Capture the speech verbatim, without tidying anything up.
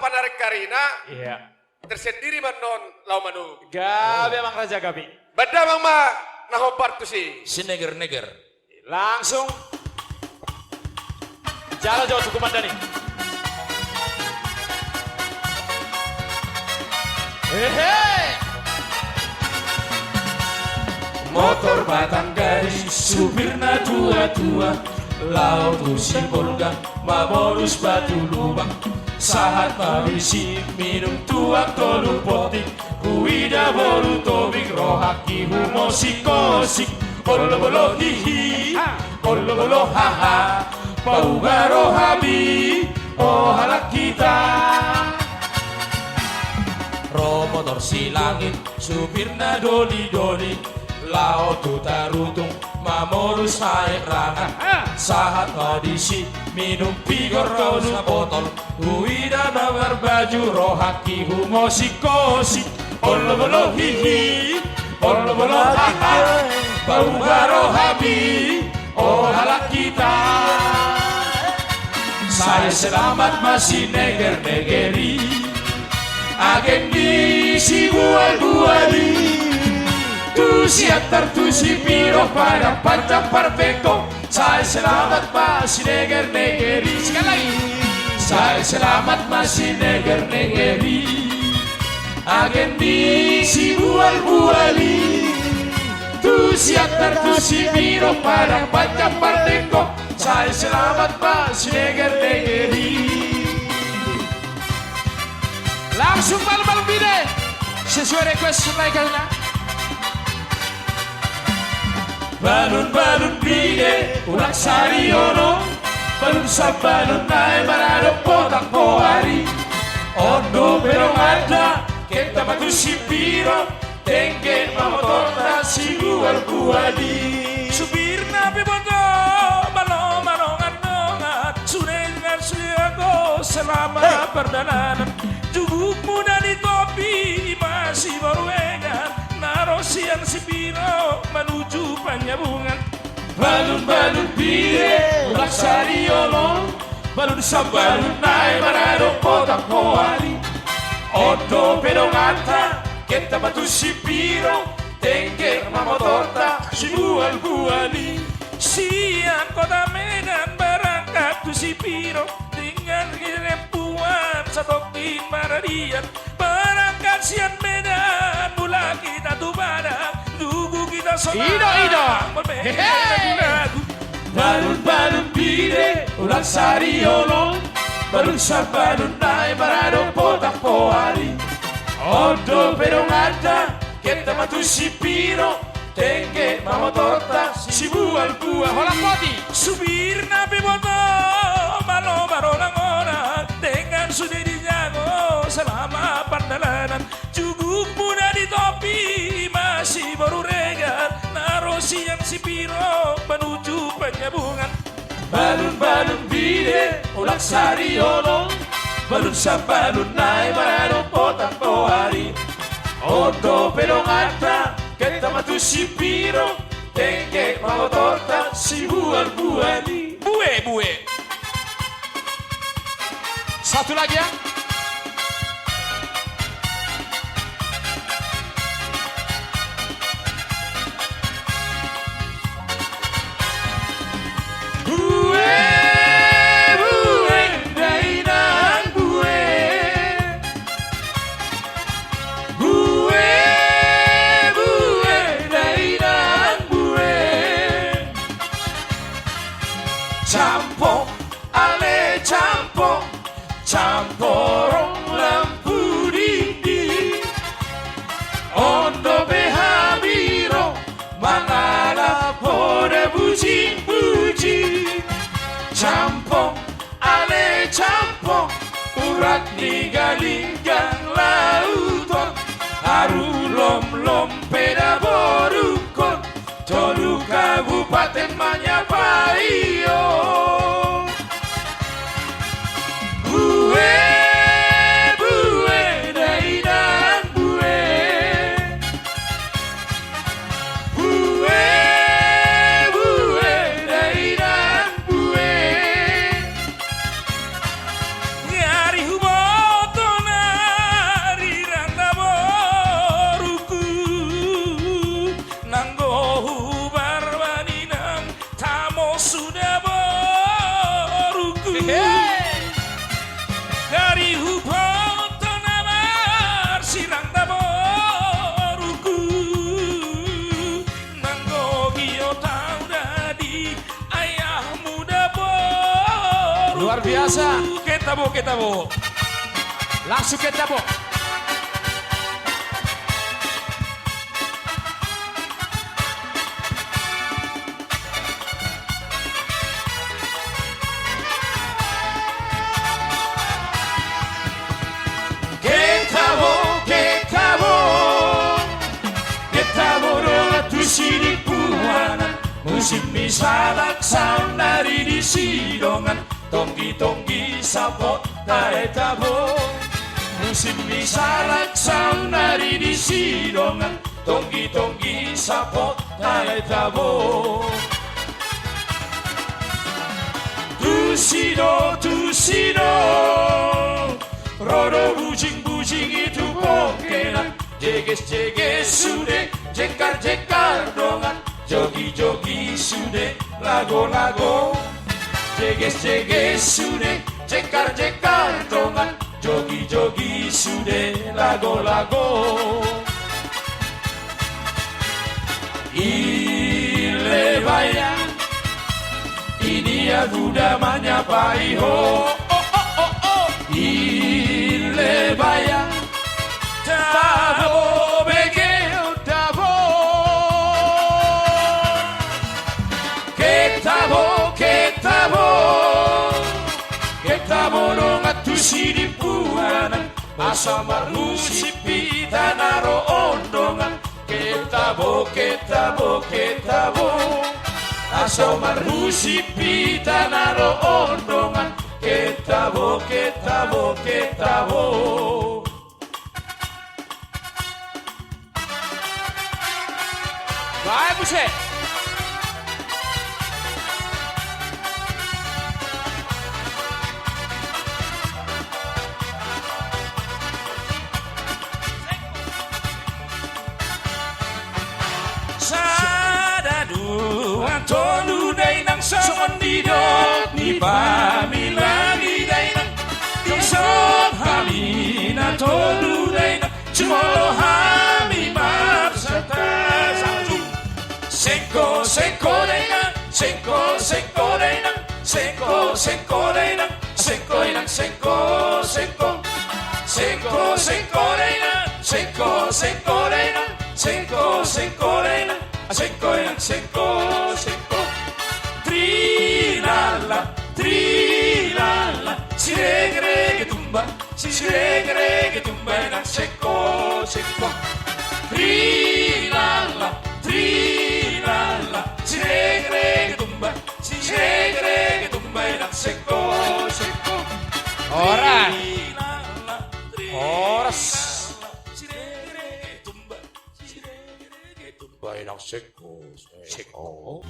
Panareng karina. Iya. Tersendiri ma annon laho manungkun. Gabe, Amang Raja, gabe. Baen damang ma na hombar tusi. Sineger-neger. Langsung. Jalo jo tu komandan i. Hehe. Motor batang gadis, supirna tua-tua, laho tu Sibolga, mamolus batu lubang. Sahat ma disi minum tuak tolu potik, huida boru Tobing, rohangki humosik-hosik. Olo bolo hihi, olo bolo haha, pauga rohami, o halak hita. Ro motor Silangit, supirna doli-doli, laho tu Tarutung, mamolus aek rangan. Ah. Sahat ma disi minum pigor tolu botol, huida na marbaju, rohangki humosik-hosik. Olo bolo hihi, olo bolo haha, pauga rohami, o halak hita. Sai selamat ma sineger-neger i, agen ni Sibual-bual i. Tu Siantar, tu Sipiro, Padang Panjang, Pardengkong. Sai selamat ma sineger-neger i. Sekali lagi. Sai selamat ma sineger-neger i, agen ni Sibual-bual i. Tu Siantar, tu Sipiro, Padang Panjang, Pardengkong. Sai selamat ma sineger-neger i. Langsung balun-balun bide. Sesuai request nai karina. Balun-balun bide, ulang sari olong, balun sambalun nai maradop potang poari. On dope donganta, kenta ma tu Sipiro, dengke ma motorta Sibual-bual i. Supirna pe boto, malo manongan-nongan, sude dengansude anggo, selama pardalanan. Juguk muna di topi, ima si boru Egan, na ro sian Sipiro manuju Panyabungan. Balun-balun bide, ulang sari olong, balun sambalun nai maradop potang poari. On dope donganta, kenta ma tu Sipiro, dengke ma motorta Sibual-bual i. Sian kota Medan berangkat tu Sipiro, dengan rempuan satongkin maradian. Berangkat sian Medan, mulak hita tu Padang, nunggu hita sonang. Ido, ido. Hehe. Balun-balun bide, ulang sari olong, balun sambalun nai maradop potang poari. On dope donganta, kenta ma tu Sipiro, dengke ma motorta Sibual-bual i. Holan poti. Supirna pe boto, malo maronang-onang, dengan sude dijago selama pardalanan. Juguk muna di topi, ima si boru Egan, na ro sian Sipiro manuju Panyabungan. Balun-balun bide, ulang sari olong, balun sambalun nai maradop potang poari. On dope donganta, kenta ma tu Sipiro, dengke ma motorta Sibual-bual i. Bue, bue. Satu lagi ya. Bue, bue, dainang bue. Bue, bue, dainang bue. Campong, ale campong, camporong lampu dinding. On dope hami ro mangalap poda bujing-bujing. Campong, ale campong, urat ni galinggang lauton, haru lomlom pe da borungkon, tolu kabupaten manyapai on. Bue, bue, dainang bue. Bue, bue, dainang bue. Ari hubo Luar biasa. Ketabo, ketabo. Langsung ketabo. Ketabo, ketabo. Ketabo dongan tusi di puanan. Musim ni salak saonari di sidongan. Tonggi-tonggi sapot tahe tabo. Musim ni salak saonari di sidongan. Tonggi-tonggi sapot tahe tabo. Tusi do, tusi do. Ro do bujing-bujing i tu pongkenan. Jeges-jeges sude, jekar-jekar dongan. Jogi-jogi sude, lago-lago. Jeges-jeges sude, jekar-jekar dongan. Jogi-jogi sude, lago-lago. Ile bayang, ini aku damanya paiho. Oh, oh, oh, oh. Ile bayang, tabo bege, tabo. Ketabo, ketabo. Ketabo dongan tusi di puanan. Asa marhusip hita na ro on dongan. Ketabo, ketabo, ketabo. Asa marhusip hita na ro on dongan. Ketabo, ketabo, ketabo. Bagus, eh. Sada, dua, tolu, dainang, songon didok ni pamilami dainang. Dison hami na tolu dainang. Jumolo hami marsantabi. Sengko, sengko dainang, sengko, sengko dainang, sengko, sengko dainang, sengko inang, sengko, sengko. Sengko, sengko dainang, sengko, sengko dainang, sengko, sengko dainang, sengko inang, sengko, sengko. Trilala, trilala, siregerege tumba. Siregerege tumba inang sengko, sengko. Trilala, trilala. Siregerege tumba, siregerege tumba inang sengko, sengko. Horas. Trilala, trilala. Horas. Siregerege tumba, siregerege tumba inang sengko, sengko.